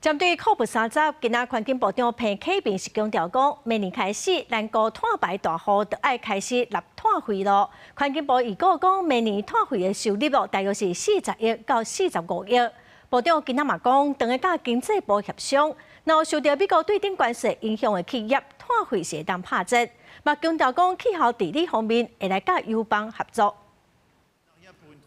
針對 COP30，今仔環境部長彭啟明是強調講，明年開始，咱國碳排大戶就愛開始納碳費囉。環境部預估講，明年碳費的收入大約是40億到45億。部長今仔嘛講，當會佮經濟部協商，若有受著美國對等關稅影響的企業，碳費是會當拍折。嘛強調講，氣候治理方面會來佮友邦合作。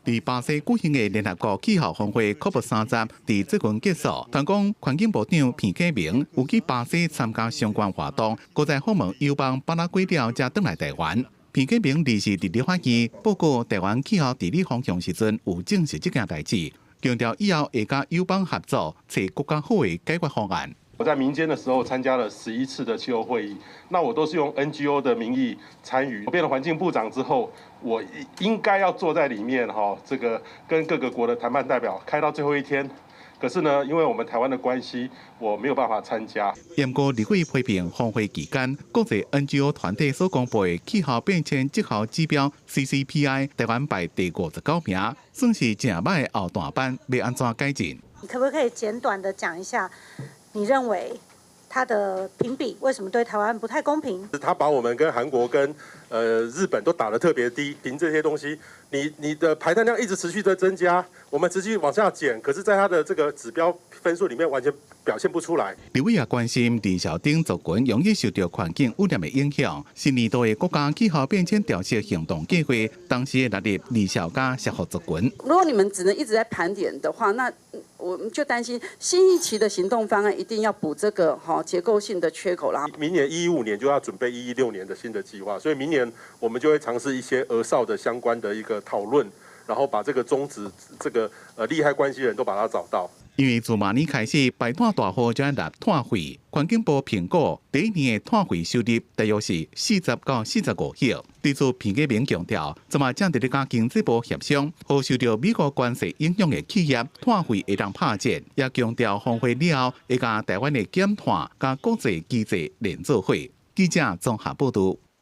佇巴西舉行的聯合國氣候峰會 COP30佇最近結束，傳講環境部長彭啟明有去巴西參加相關活動，閣再訪問友邦巴拉圭了，才轉來台灣。彭啟明二是佇立法院報告台灣氣候治理方向時陣，有證實這件代誌，強調以後會佮友邦合作，揣閣較好的解決方案。我在民間的時候參加了11次的氣候會議，那我都是用 NGO 的名義參與。我變了環境部長之後，我應該要坐在裡面哈，這個跟各個國的談判代表開到最後一天。可是呢，因為我們台灣的關係，我沒有辦法參加。毋過立委批評峰會期間，國際 NGO 團體所公布的氣候變遷績效指標 CCPI，台灣排第59名，算是誠䆀的後段班，欲按怎改進？你可不可以簡短的講一下？你認為他的評比為什麼對台灣不太公平？他把我們跟韓國跟日本都打得特別低，憑這些東西，你的排碳量一直持續在增加，我們持續往下減，可是在它的這個指標分數裡面完全表現不出來。立委也關心地小頂族群容易受到環境污染的影響，新年度的國家氣候變遷調適行動計劃，當時會納入離巢佮社福族群。如果你們只能一直在盤點的話，那我們就擔心新一期的行動方案一定要補這個哈結構性的缺口啦。明年115年就要準備116年的新的計劃，所以明年我們就會嘗試一些兒少的相關的一個討論，然後把這個終止這個利害關係人都把它找到。因為自明年開始，排碳大戶就愛納碳費，環境部評估第一年的碳費收入大約是40到45億。對此，彭啟明強調，這馬正佇咧佮經濟部協商，予受著美國關稅影響的企業碳費會當拍折，也強調峰會了後會共台灣的減碳佮國際機制連做伙。記者綜合報導。